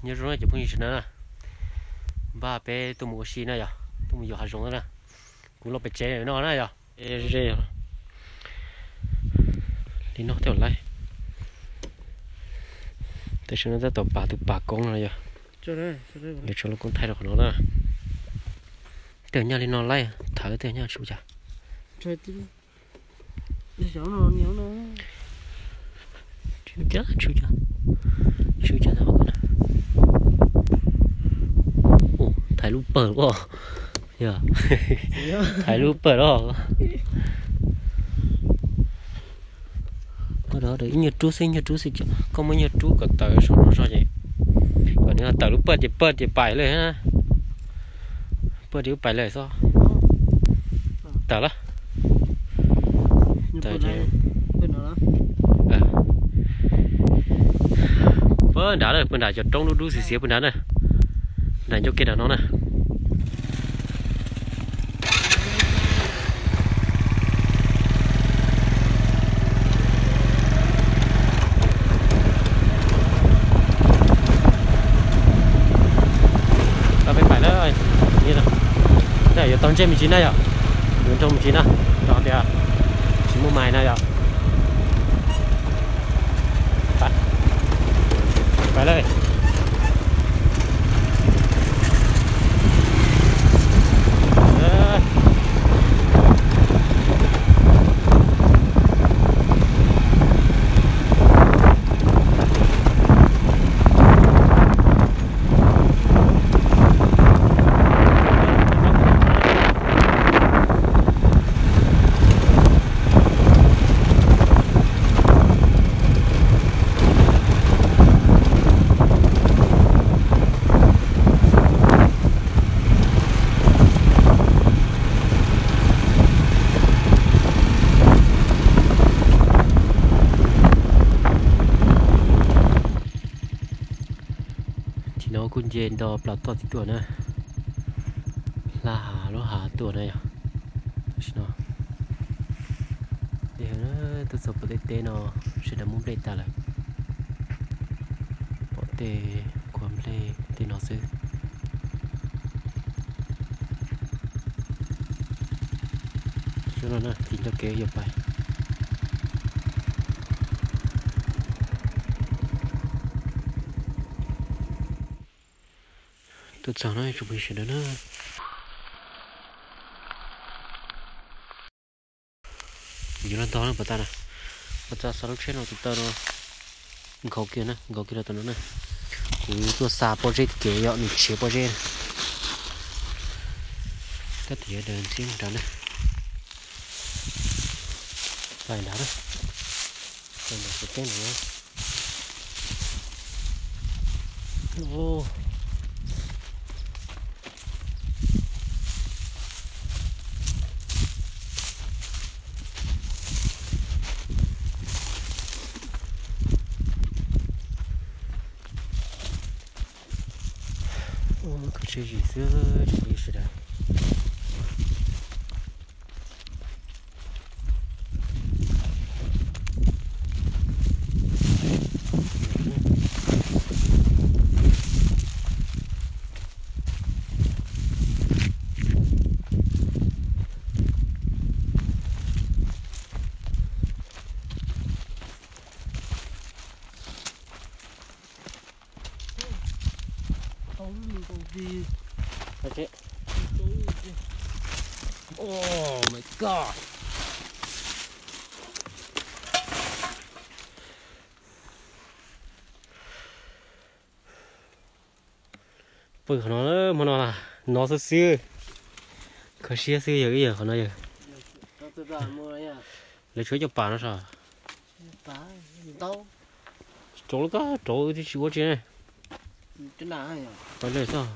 Nyob zoo na cov phooj ywg sawv daws na, npaj peb tuaj mus ua si na yog, tuaj mus yos hav zoov na. Kuv los pem tsev no na yog. Li no thiaj laib. Tam sim no tab tom pas tus pas koob no yog, lawv tso lub koob thaij rau qhov no na. Tej nyaj li no laib, thawv tej nyaj tsum cas. Tsum cas, tsum cas, tsum cas. Thaiv lub pawg los, yog, thaiv lub pawg los. Ib nyuag rub xwb, ib nyuag rub xwb, koj muab ib nyuag rub kom tawm saum no zog ces kom nws tawm lub pawg ces pawg ces pais lawm. Pawg ces pais lawm xwb. Tawm lawm. Pawg nrad lawm, pawg nrad cov roob dub dub xiav xiav pawg nrad na. Nrad ncauj kev nram no na. Peb pais lawm. Yuav tau ntsej me ntsis na yom, yuav nrog me ntsis na, rau tias tsis muaj mais na yom. Pais lawm. Tsis no kuj nce nto plaws toj tib tuaj na, hla hav lub hav tuaj na yog. Tam sim no tuaj txog pem tej teb no, sawv daws muab nplej tas lawm, pom tej kua nplej tej no xwb. Xyoo no na, tim ncauj kev yuav pais. Tuaj txog no tsoom phooj ywg sawv daws na, kuv yuav los ntog na, pom tas na, pom tas xav lub tsheb no tus taw no nkhaus kiag na, nkhaus kiag rau tom no na. Kuv tuaj xa pob zeb kev yom, nws tshiav pob zeb na. Kab tias daws ntxiab nrad na. Pais nrad na, pais nrad xov tooj no. Ua koj tsheb zis xwb tsoom phooj ywg sawv daws. Oh my God. Pw qhov no, hmo no no xwb xwb, kho siab xwb yog ib yam qhov no yog. Lawv tshuav cov pam no sav. Rauv lub kab rauv twb tsis ua tsi ne. Pais lawm xwb.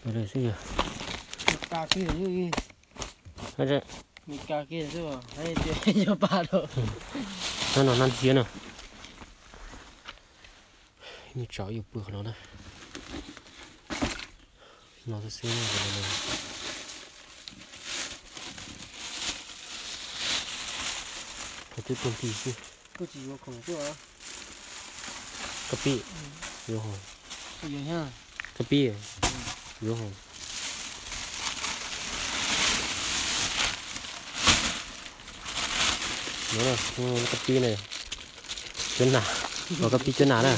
Pais lawm xwb yog. Nab no nab ntxiab no. Nws tso yus pw qhov no na. No xwb xwb. Qhov twb tuag nti xwb. Koj tsis yuav khoom xwb os. Koj pib. Yuav hos. Koj yuav thiab. Koj pib. Yuav hos. Koj pib na. Cuab nas. Ua koj pib cuab nas na.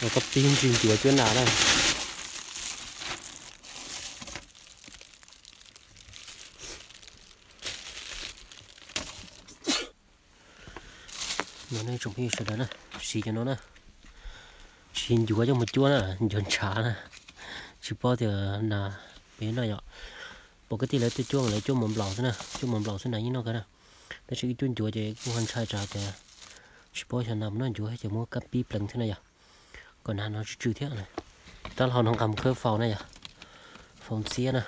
Ua koj pib ntsis ncuav cuab nas na. No nej tsoom phooj ywg sawv daws na, siv cov no na, siv ncuav coj mus cuab na, ncuav ntshav na, tsis paub tias nas pem no yom. Pom kwv tij lawv tuaj cuab mas lawv cuab mov nplaum xwb na, cuab mov nplaum xwb nas yeej noj kawg na. Tab sis wb cuab ncuav ces kuj ho ntshai tsam tias tsis paub xyov nas puas noj ncuav ces muab kab pib pleev thiab na yom, kom nas no tsw tsw thiab. Tab sis no nqa mus khawb faus na yom, faus ntxiab na,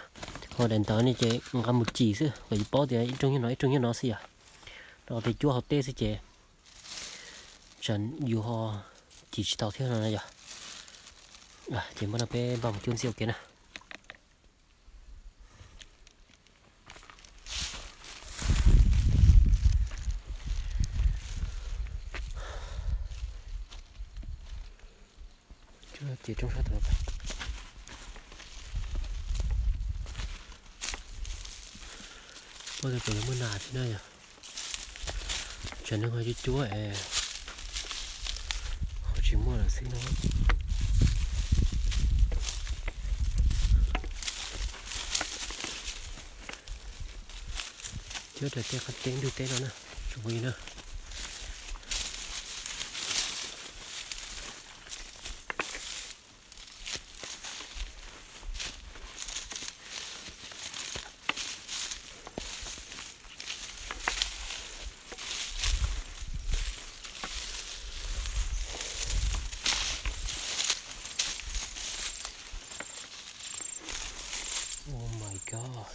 ho daim ntawv no ces nqa mus cim xwb kom yus paub tias ib rooj nyob no ib rooj nyob no xwb yom. Rau qhov tias cuab hauv teb xwb ces tsam yus ho cim tsis tau thiab no na yom. Ces npaj no peb npaj mus cuab ntxiab ua ke na. Ces roob sab tod, puab tias pem no muaj nas thiab na yom. Tsam no ho cuab cuab es ho tsis muaj lawm xwb no. Cuab rau tej qab teb ntug teb no na, tsoom phooj ywg na. Oh my God.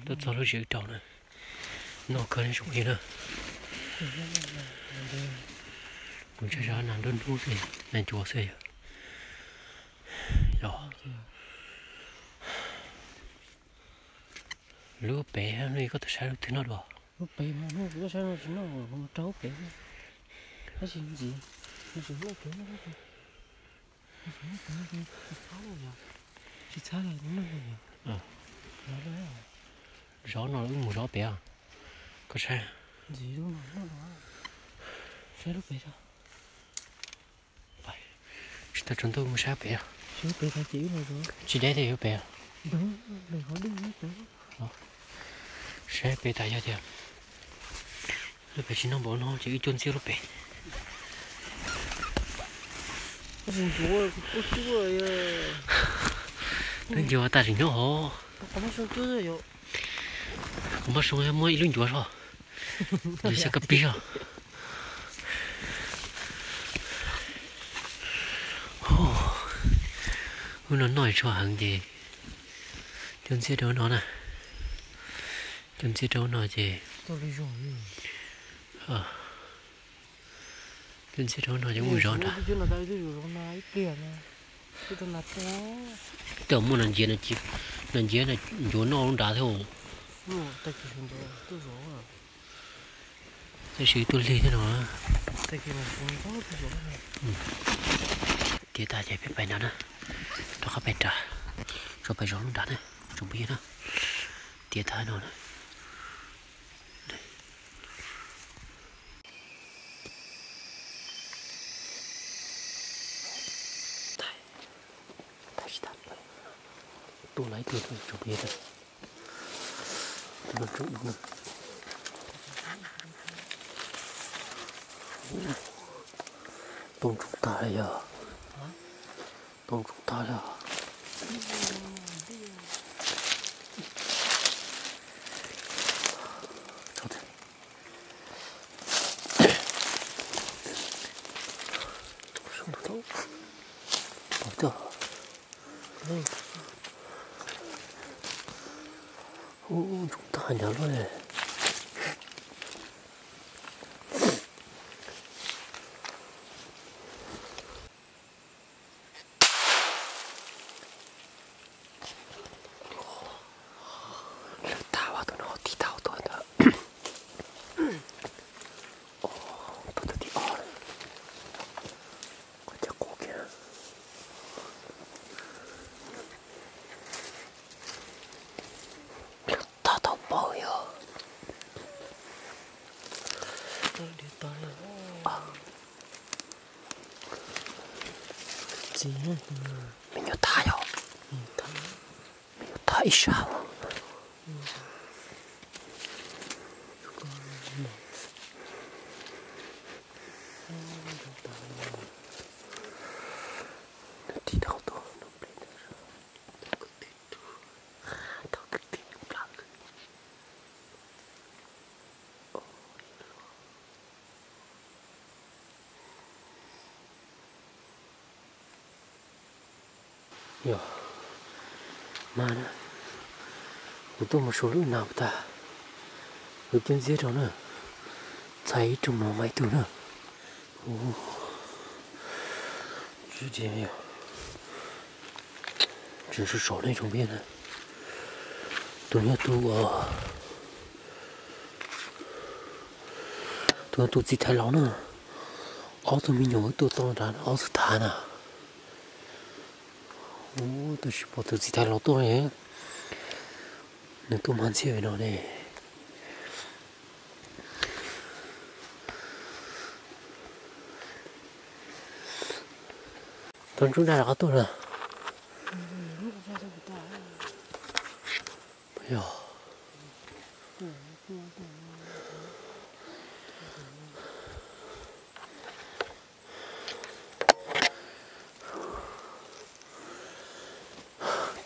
Tuaj txog lub tsev rau na, noj kawg li tsoom phooj ywg na. Kuv ntshai tsam nas nruab hnub xwb, nas ncuav xwb yom. Yog lub pem no koj twb saib lub twg noj dua? Lub pem no kuv twb saib no tsis noj, kuv mus rau lub pem xwb. Tab sis ntxiv, ntxiv noj pem no, ntxiv noj pem no, tsis txhob los yom, tsis txhob los noj yom. Zov no wb mus zov pem, koj saib. Ntxiv lub no noj dua, saib lub pem tso. Tsis tau tsaus ntuj mus saib pem. Tsis deb thiab yuav pem. Saib pem tas yog tias lub pem tsis noj npaum no ces wb cuab ntxiab lub pem. Ncuav tas tseem nyob hov. Kuv npaj soo muab ib lub ncuav so, ncuav xyaw kab pib so. Ub, no noj tshua heev ces cuab ntxiab rau no na. Cuab ntxiab rau no ces, cuab ntxiab rau no ces mus zov nrad. Tej muaj nas nciav, nas nciav ncuav noj lub nrad thiab. Tab sis tuaj lig thiab no. Tiav tag ces peb pais nrad na, rov qab pais nrad, tso pais zov lub nrad na, tsoom phooj ywg na. Tiav tag no na. Tuaj lawm ib tug tsoom phooj ywg. Tau ntsoov tag li yog, tau ntsoov tag li. Ub, ntsoov tag nrad lawm. Lwm tag, tus no tib tag tuaj ntawd. Tuaj tus thib ob, qhov cag qub kiag. Lwm tag tau paub yog. Me nyuam thab yog, me nyuam thab ib sab. Tig tau tuaj no ple, tau kwv tij plab. Yog mas na, kuv tuaj mus saum lub nas puas tag, kuv twb ntxiab rau na, txhais ib rooj no mas ib tug na. Tseem sov sov ne tsoom phooj ywg na. Tus no yog tus, tus no tus txiv thais laus na. Ob tug me nyuam wb tuaj tau nrad ob tug thab na. Tab sis pom tus txiv thais laus tuaj, nws tuaj mag ntxhiab li no ne. Tau ntsuj daj rov qab tuaj na. Yog.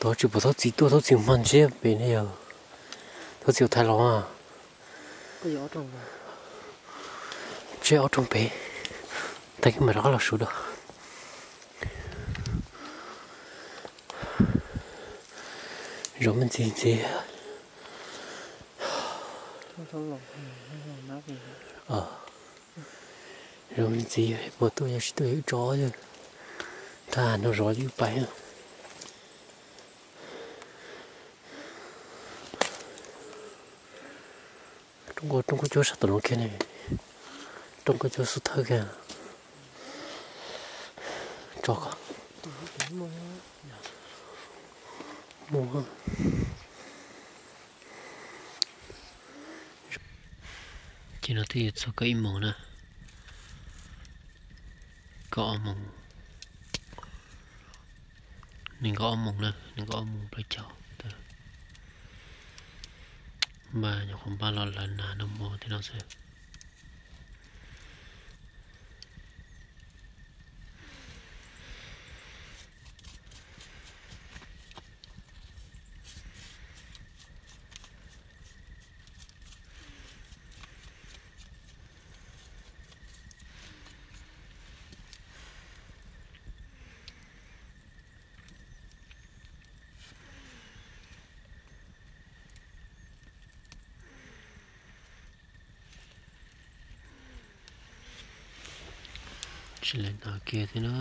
Tod tsis pom thaub txiv tuaj, thaub txiv mag ntsiab pem ne yog. Thaub txiv thaiv los. Tseb ob rooj pem, tag kis mas rov qab los su dua. Zov me ntxiv ntxiv. Zov me ntxiv puas tuaj yog tsis tuaj yog wb tso, thab no zov wb pais. Rooj koj, rooj koj cuab sab tom no kiag ne. Rooj koj cuab xub thawj kiag. Tso ko. Ces no twb yuav txog kaum ib moos na. Kaum ob moos, nees nkaum ob moos na, nees nkaum ob moos plaub caug. Npaj nyuam qhuav npaj los lawv nas noj mov thiab no xwb. Tsis lawv nas kiag thiab na.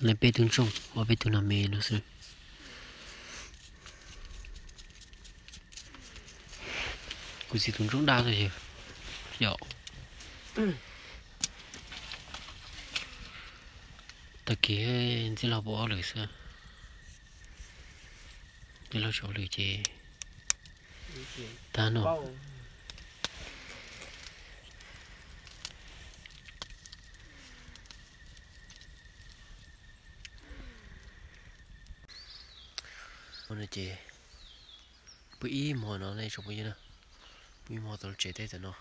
Lawv peb tug ntsooj, ob peb tug no me no xwb. Kuv txiv tus ntsooj daj xwb yom. Tag kis ntxim loj pua ob lwm xwb. Ntxim loj tsis ob lwm ces tag no. Ua no ces pw ib hmo no ne tsoom phooj ywg na, pw ib hmo tau lub tsev teb tam no.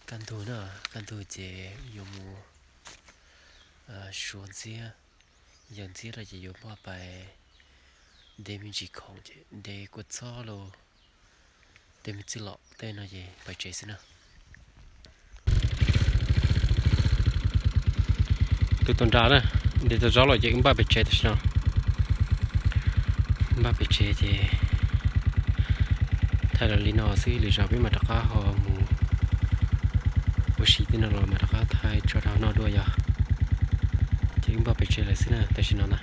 Kaj ntug na, kaj ntug ces yuav mus suav ntxiab, yawm ntxiab rau ces yuav npaj pais de me ntsis khoom ces de kua txob los tej me txwj lom tej no ces pais tsev xwb na. Twb tau nra na, de tau zaub los ces wb npaj pem tsev tam sim no. Npaj pem tsev ces thaij los li no xwb, lwm zaus peb mam rov qab ho mus ua si tej no los mam rov qab thaij tso rau no dua yog. Ces wb npaj pem tsev lawm xwb na tam sim no na.